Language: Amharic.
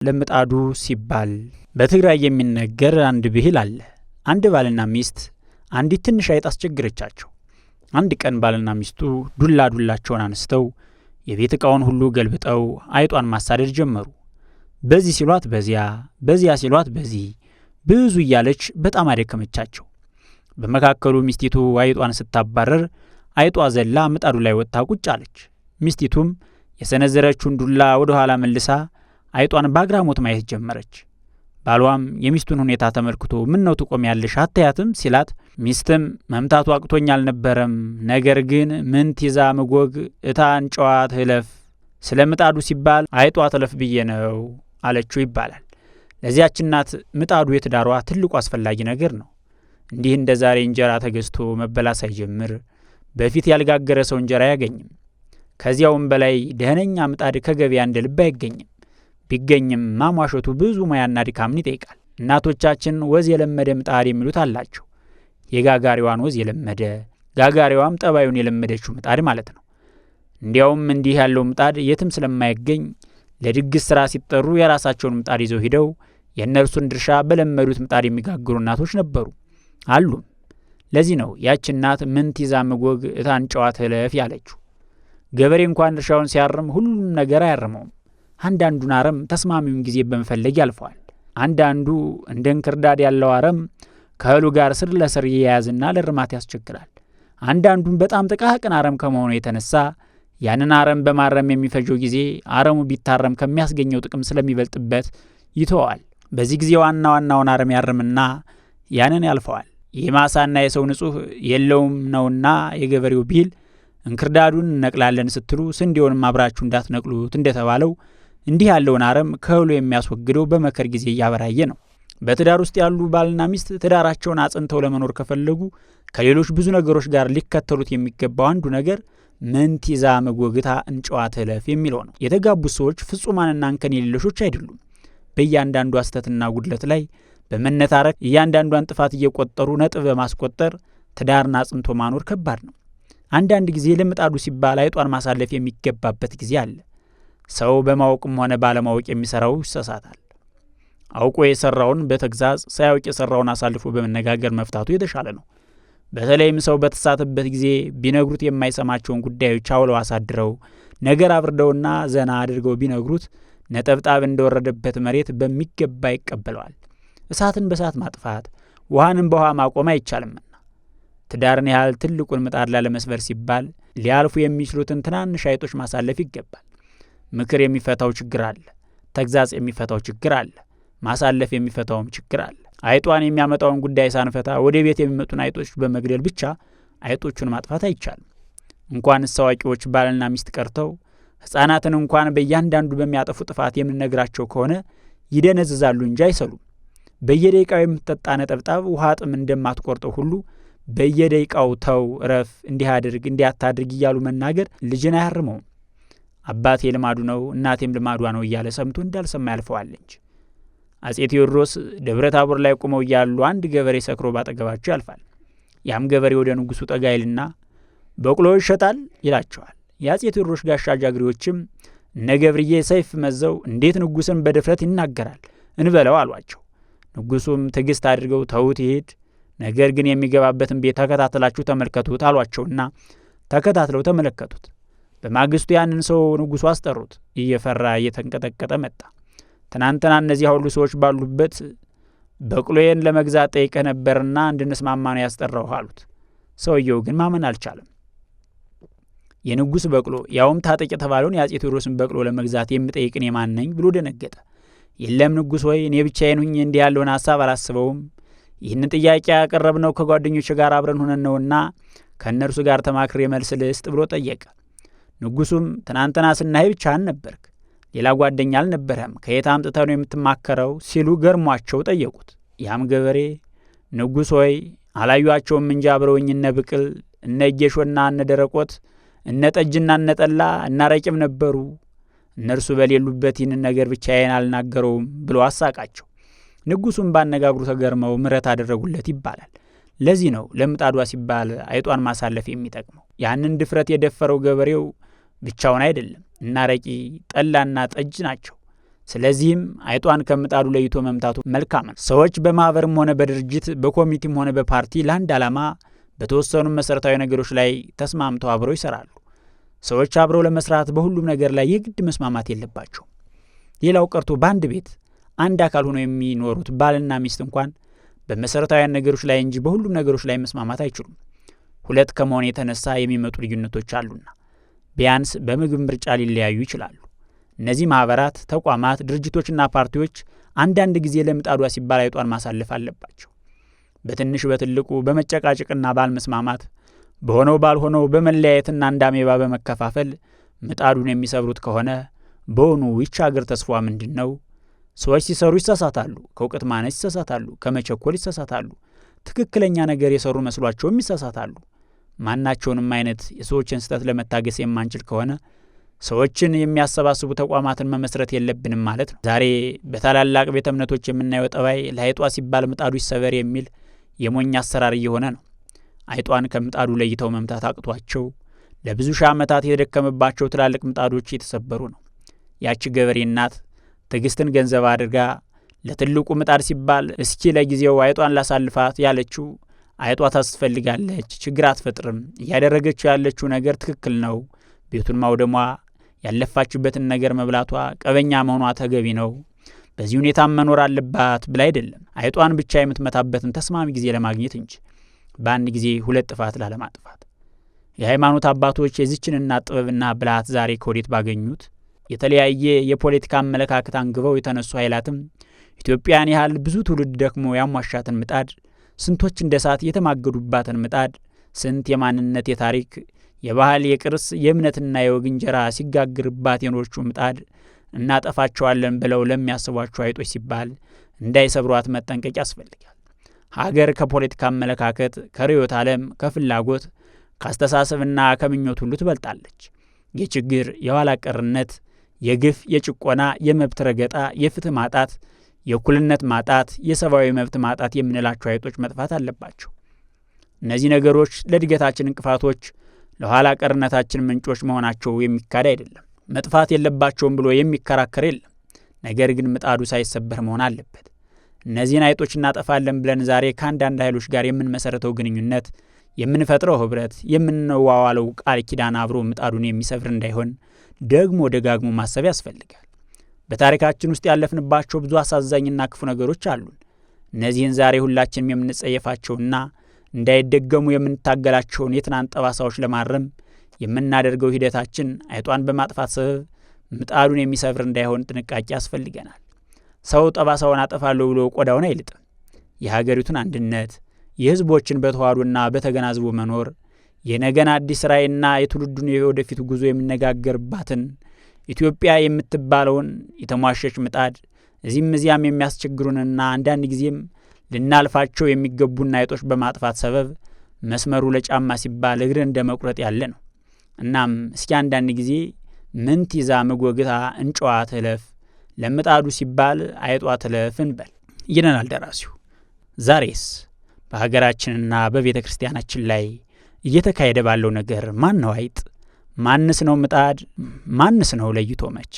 ለምጣዱ ሲባል በትግራይ የሚነገር አንድ ብሂል አለ። አንድ ባልና ሚስት አንዲት ትንሽ አይጥ አስቸገረቻቸው። አንድ ቀን ባልና ሚስቱ ዱላ ዱላቸውን አንስተው የቤት ዕቃውን ሁሉ ገልብጠው አይጧን ማሳደድ ጀመሩ። በዚህ ሲሏት በዚያ፣ በዚያ ሲሏት በዚህ ብዙ እያለች በጣም አደከመቻቸው። በመካከሉ ሚስቲቱ አይጧን ስታባረር አይጧ ዘላ ምጣዱ ላይ ወጥታ ቁጭ አለች። ሚስቲቱም የሰነዘረችውን ዱላ ወደ ኋላ መልሳ አይጧን በአግራሞት ማየት ጀመረች። ባሏም የሚስቱን ሁኔታ ተመልክቶ ምን ነው ትቆሚያለሽ አታያትም? ሲላት ሚስትም መምታቱ አቅቶኝ አልነበረም፣ ነገር ግን ምንት ይዛ ምጎግ እታን ጨዋ ትለፍ፣ ስለ ምጣዱ ሲባል አይጧ ትለፍ ብዬ ነው አለችው ይባላል። ለዚያች እናት ምጣዱ የትዳሯ ትልቁ አስፈላጊ ነገር ነው። እንዲህ እንደ ዛሬ እንጀራ ተገዝቶ መበላት ሳይጀምር በፊት ያልጋገረ ሰው እንጀራ አያገኝም። ከዚያውም በላይ ደህነኛ ምጣድ ከገበያ እንደ ልብ አይገኝም። ቢገኝም ማሟሸቱ ብዙ ሙያና ድካምን ይጠይቃል። እናቶቻችን ወዝ የለመደ ምጣድ የሚሉት አላቸው። የጋጋሪዋን ወዝ የለመደ ጋጋሪዋም ጠባዩን የለመደችው ምጣድ ማለት ነው። እንዲያውም እንዲህ ያለው ምጣድ የትም ስለማይገኝ ለድግስ ስራ ሲጠሩ የራሳቸውን ምጣድ ይዘው ሂደው የእነርሱን ድርሻ በለመዱት ምጣድ የሚጋግሩ እናቶች ነበሩ አሉም። ለዚህ ነው ያች እናት ምንት ይዛ ምጎግ እታን ጨዋ ትለፍ ያለችው። ገበሬ እንኳን እርሻውን ሲያርም ሁሉም ነገር አያርመውም። አንዳንዱን አረም ተስማሚውን ጊዜ በመፈለግ ያልፈዋል። አንዳንዱ እንደ እንክርዳድ ያለው አረም ከእህሉ ጋር ስር ለስር ይያያዝና ለእርማት ያስቸግራል። አንዳንዱን በጣም ጥቃቅን አረም ከመሆኑ የተነሳ ያንን አረም በማረም የሚፈጀው ጊዜ አረሙ ቢታረም ከሚያስገኘው ጥቅም ስለሚበልጥበት ይተዋል። በዚህ ጊዜ ዋና ዋናውን አረም ያርምና ያንን ያልፈዋል። የማሳና የሰው ንጹሕ የለውም ነውና የገበሬው ቢል እንክርዳዱን እነቅላለን ስትሉ ስንዴውንም አብራችሁ እንዳትነቅሉት እንደተባለው እንዲህ ያለውን አረም ከእህሉ የሚያስወግደው በመከር ጊዜ እያበራየ ነው። በትዳር ውስጥ ያሉ ባልና ሚስት ትዳራቸውን አጽንተው ለመኖር ከፈለጉ ከሌሎች ብዙ ነገሮች ጋር ሊከተሉት የሚገባው አንዱ ነገር ምንት ይዛ መጎግታ እንጨዋ ትለፍ የሚለው ነው። የተጋቡት ሰዎች ፍጹማንና እንከን የሌለሾች አይደሉም። በእያንዳንዷ ስህተትና ጉድለት ላይ በመነታረክ እያንዳንዷን ጥፋት እየቆጠሩ ነጥብ በማስቆጠር ትዳርን አጽንቶ ማኖር ከባድ ነው። አንዳንድ ጊዜ ለምጣዱ ሲባል አይጧን ማሳለፍ የሚገባበት ጊዜ አለ። ሰው በማወቅም ሆነ ባለማወቅ የሚሰራው ይሳሳታል። አውቆ የሰራውን በተግሳጽ ሳያውቅ የሰራውን አሳልፎ በመነጋገር መፍታቱ የተሻለ ነው። በተለይም ሰው በተሳተበት ጊዜ ቢነግሩት የማይሰማቸውን ጉዳዮች አውለው አሳድረው ነገር አብርደውና ዘና አድርገው ቢነግሩት ነጠብጣብ እንደወረደበት መሬት በሚገባ ይቀበለዋል። እሳትን በእሳት ማጥፋት ውሃንም በውሃ ማቆም አይቻልምና ትዳርን ያህል ትልቁን ምጣድ ላለመስበር ሲባል ሊያልፉ የሚችሉትን ትናንሽ አይጦች ማሳለፍ ይገባል። ምክር የሚፈታው ችግር አለ። ተግዛጽ የሚፈታው ችግር አለ። ማሳለፍ የሚፈታውም ችግር አለ። አይጧን የሚያመጣውን ጉዳይ ሳንፈታ ወደ ቤት የሚመጡን አይጦች በመግደል ብቻ አይጦቹን ማጥፋት አይቻልም። እንኳንስ አዋቂዎች ባልና ሚስት ቀርተው ሕፃናትን እንኳን በእያንዳንዱ በሚያጠፉ ጥፋት የምንነግራቸው ከሆነ ይደነዝዛሉ እንጂ አይሰሉም። በየደቂቃው የምትጠጣ ነጠብጣብ ውሃ ጥም እንደማትቆርጠው ሁሉ በየደቂቃው ተው፣ እረፍ፣ እንዲህ አድርግ፣ እንዲህ አታድርግ እያሉ መናገር ልጅን አያርመውም። አባቴ ልማዱ ነው እናቴም ልማዷ ነው እያለ ሰምቶ እንዳልሰማ ያልፈዋል እንጂ። አጼ ቴዎድሮስ ደብረ ታቦር ላይ ቆመው እያሉ አንድ ገበሬ ሰክሮ ባጠገባቸው ያልፋል። ያም ገበሬ ወደ ንጉሱ ጠጋ ይልና በቅሎ ይሸጣል ይላቸዋል። የአጼ ቴዎድሮስ ጋሻ ጃግሬዎችም እነ ገብርዬ ሰይፍ መዘው እንዴት ንጉስን በድፍረት ይናገራል እንበለው አሏቸው። ንጉሱም ትዕግስት አድርገው ተዉት ይሄድ፣ ነገር ግን የሚገባበትን ቤት ተከታትላችሁ ተመልከቱት አሏቸውና ተከታትለው ተመለከቱት። በማግስቱ ያንን ሰው ንጉሱ አስጠሩት። እየፈራ እየተንቀጠቀጠ መጣ። ትናንትና እነዚያ ሁሉ ሰዎች ባሉበት በቅሎዬን ለመግዛት ጠይቀህ ነበርና እንድንስማማ ነው ያስጠራሁህ አሉት። ሰውየው ግን ማመን አልቻለም። የንጉስ በቅሎ ያውም ታጠቅ የተባለውን የአጼ ቴዎድሮስን በቅሎ ለመግዛት የምጠይቅ እኔ ማን ነኝ ብሎ ደነገጠ። የለም ንጉሥ ሆይ እኔ ብቻዬን ሁኜ እንዲህ ያለውን ሀሳብ አላስበውም። ይህንን ጥያቄ ያቀረብነው ከጓደኞች ጋር አብረን ሆነን ነውና ከእነርሱ ጋር ተማክሬ መልስ ልስጥ ብሎ ጠየቀ። ንጉሱም ትናንትና ስናይ ብቻህን ነበርክ፣ ሌላ ጓደኛ አልነበረም፣ ከየት አምጥተህ ነው የምትማከረው ሲሉ ገርሟቸው ጠየቁት። ያም ገበሬ ንጉሥ ሆይ አላዩአቸውም እንጂ አብረውኝ እነ ብቅል እነ ጌሾና እነ ደረቆት እነ ጠጅና እነ ጠላ እነ አረቂም ነበሩ። እነርሱ በሌሉበት ይህንን ነገር ብቻዬን አልናገረውም ብሎ አሳቃቸው። ንጉሱም ባነጋግሩ ተገርመው ምሕረት አደረጉለት ይባላል። ለዚህ ነው ለምጣዷ ሲባል አይጧን ማሳለፍ የሚጠቅመው። ያንን ድፍረት የደፈረው ገበሬው ብቻውን አይደለም። እና አረቂ ጠላና ጠጅ ናቸው። ስለዚህም አይጧን ከምጣዱ ለይቶ መምታቱ መልካም ነው። ሰዎች በማህበርም ሆነ በድርጅት፣ በኮሚቴም ሆነ በፓርቲ ለአንድ ዓላማ በተወሰኑ መሰረታዊ ነገሮች ላይ ተስማምተው አብረው ይሰራሉ። ሰዎች አብረው ለመስራት በሁሉም ነገር ላይ የግድ መስማማት የለባቸው። ሌላው ቀርቶ በአንድ ቤት አንድ አካል ሆነው የሚኖሩት ባልና ሚስት እንኳን በመሰረታዊያን ነገሮች ላይ እንጂ በሁሉም ነገሮች ላይ መስማማት አይችሉም። ሁለት ከመሆን የተነሳ የሚመጡ ልዩነቶች አሉና ቢያንስ በምግብ ምርጫ ሊለያዩ ይችላሉ። እነዚህ ማህበራት፣ ተቋማት፣ ድርጅቶችና ፓርቲዎች አንዳንድ ጊዜ ለምጣዷ ሲባል አይጧን ማሳለፍ አለባቸው። በትንሽ በትልቁ በመጨቃጨቅና ባልመስማማት፣ በሆነው ባልሆነው በመለያየትና እንዳሜባ በመከፋፈል ምጣዱን የሚሰብሩት ከሆነ በውኑ ይች አገር ተስፋዋ ምንድን ነው? ሰዎች ሲሰሩ ይሳሳታሉ። ከእውቀት ማነስ ይሳሳታሉ። ከመቸኮል ይሳሳታሉ። ትክክለኛ ነገር የሰሩ መስሏቸውም ይሳሳታሉ። ማናቸውንም አይነት የሰዎችን ስህተት ለመታገስ የማንችል ከሆነ ሰዎችን የሚያሰባስቡ ተቋማትን መመስረት የለብንም ማለት ነው። ዛሬ በታላላቅ ቤተ እምነቶች የምናየው ጠባይ ለአይጧ ሲባል ምጣዱ ይሰበር የሚል የሞኝ አሰራር እየሆነ ነው። አይጧን ከምጣዱ ለይተው መምታት አቅቷቸው ለብዙ ሺህ ዓመታት የደከመባቸው ትላልቅ ምጣዶች እየተሰበሩ ነው። ያቺ ገበሬ እናት ትዕግስትን ገንዘብ አድርጋ ለትልቁ ምጣድ ሲባል እስኪ ለጊዜው አይጧን ላሳልፋት ያለችው አይጧ ታስፈልጋለች፣ ችግር አትፈጥርም፣ እያደረገችው ያለችው ነገር ትክክል ነው፣ ቤቱን ማውደሟ፣ ያለፋችበትን ነገር መብላቷ፣ ቀበኛ መሆኗ ተገቢ ነው፣ በዚህ ሁኔታም መኖር አለባት ብላ አይደለም፣ አይጧን ብቻ የምትመታበትን ተስማሚ ጊዜ ለማግኘት እንጂ በአንድ ጊዜ ሁለት ጥፋት ላለማጥፋት። የሃይማኖት አባቶች የዚችን እናት ጥበብና ብልሃት ዛሬ ከወዴት ባገኙት? የተለያየ የፖለቲካ አመለካከት አንግበው የተነሱ ኃይላትም ኢትዮጵያን ያህል ብዙ ትውልድ ደክሞ ያሟሻትን ምጣድ፣ ስንቶች እንደ እሳት የተማገዱባትን ምጣድ፣ ስንት የማንነት፣ የታሪክ፣ የባህል፣ የቅርስ፣ የእምነትና የወግ እንጀራ ሲጋግርባት የኖረችው ምጣድ እናጠፋቸዋለን ብለው ለሚያስቧቸው አይጦች ሲባል እንዳይሰብሯት መጠንቀቅ ያስፈልጋል። ሀገር ከፖለቲካ አመለካከት፣ ከርዕዮተ ዓለም፣ ከፍላጎት፣ ከአስተሳሰብና ከምኞት ሁሉ ትበልጣለች። የችግር፣ የኋላ ቀርነት፣ የግፍ፣ የጭቆና፣ የመብት ረገጣ፣ የፍትህ ማጣት፣ የእኩልነት ማጣት፣ የሰብአዊ መብት ማጣት የምንላቸው አይጦች መጥፋት አለባቸው። እነዚህ ነገሮች ለእድገታችን እንቅፋቶች፣ ለኋላ ቀርነታችን ምንጮች መሆናቸው የሚካድ አይደለም። መጥፋት የለባቸውም ብሎ የሚከራከር የለም። ነገር ግን ምጣዱ ሳይሰበር መሆን አለበት። እነዚህን አይጦች እናጠፋለን ብለን ዛሬ ከአንዳንድ ኃይሎች ጋር የምንመሰረተው ግንኙነት፣ የምንፈጥረው ህብረት፣ የምንዋዋለው ቃል ኪዳን አብሮ ምጣዱን የሚሰብር እንዳይሆን ደግሞ ደጋግሞ ማሰብ ያስፈልጋል። በታሪካችን ውስጥ ያለፍንባቸው ብዙ አሳዛኝና ክፉ ነገሮች አሉን። እነዚህን ዛሬ ሁላችንም የምንጸየፋቸውና እንዳይደገሙ የምንታገላቸውን የትናንት ጠባሳዎች ለማረም የምናደርገው ሂደታችን አይጧን በማጥፋት ሰበብ ምጣዱን የሚሰብር እንዳይሆን ጥንቃቄ ያስፈልገናል። ሰው ጠባሳውን አጠፋለሁ ብሎ ቆዳውን አይልጥም። የሀገሪቱን አንድነት፣ የህዝቦችን በተዋህዶና በተገናዝቦ መኖር፣ የነገን አዲስ ራዕይና የትውልዱን የወደፊት ጉዞ የምነጋገርባትን ኢትዮጵያ የምትባለውን የተሟሸች ምጣድ እዚህም እዚያም የሚያስቸግሩንና አንዳንድ ጊዜም ልናልፋቸው የሚገቡን አይጦች በማጥፋት ሰበብ መስመሩ ለጫማ ሲባል እግርን እንደ መቁረጥ ያለ ነው። እናም እስኪ አንዳንድ ጊዜ ምንት ይዛ መጎግታ እንጨዋ ትለፍ፣ ለምጣዱ ሲባል አይጧ ትለፍ እንበል ይለናል ደራሲው። ዛሬስ በሀገራችንና በቤተ ክርስቲያናችን ላይ እየተካሄደ ባለው ነገር ማን ነው አይጥ? ማንስ ነው ምጣድ? ማንስ ነው ለይቶ መች?